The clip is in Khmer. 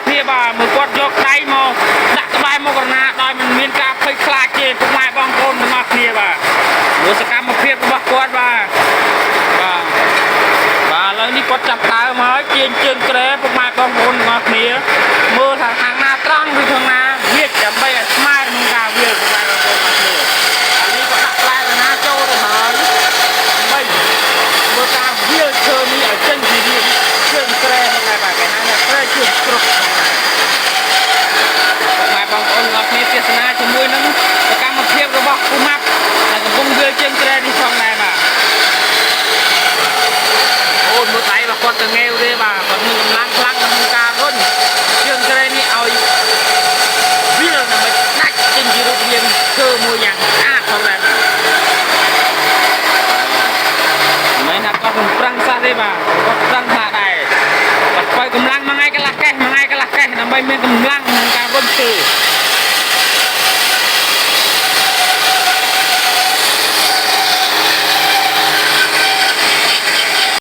ភាពបាទមើលគាត់យកដៃមកដាក់ក្បែរមកកណាដោយមិនមានការភ័យខ្លាចទេពុកម៉ែបងប្អូនទាំងអស់គ្នាបាទមើលសកម្មភាពរបស់គាត់បាទបាទបាទឥឡូវនេះគាត់ចាប់ដើមហើយទាញជើងក្រែពុកម៉ែបងប្អូនទាំងអស់គ្នាមើលថាខាងណាត្រង់ឬខាងណាវាចដើម្បីឲ្យស្មើក្នុងការវាលពុកម៉ែបងប្អូនទាំងអស់គ្នាអានេះគាត់ដាក់ផ្លែកណាចូលទៅហើយដើម្បី ធ្វើការវាលឈើនេះឲ្យចេញពីរាងជើងក្រែហ្នឹងដែរបាទគេហៅថាក្រែជើងស្រុកហ្នឹងដែរបាទបងប្អូនទាំងអស់គ្នាទស្សនាជាមួយនឹងសកម្មភាពរបស់ពូម៉ាប់ដែលកំពុងវាលជើងក្រែនេះផងដែរបាទអូនមើលដៃរបស់គាត់ទៅងេវទេបាទគាត់មានកម្លាំងខ្លាំងក្នុងការរុញជើងក្រែនេះឲ្យវាលដើម្បីដាច់ចេញពីរូបរាងឈើមួយយ៉ាងស្អាតផងដែរបាទ មិនមែនថាគាត់មិនប្រឹងសោះទេបាទគាត់ប្រឹងថាដែរគាត់បើកម្លាំងមួយថ្ងៃកន្លះកេះមួយថ្ងៃកន្លះកេះដើម្បីមានកម្លាំងក្នុងការរុញឈើ។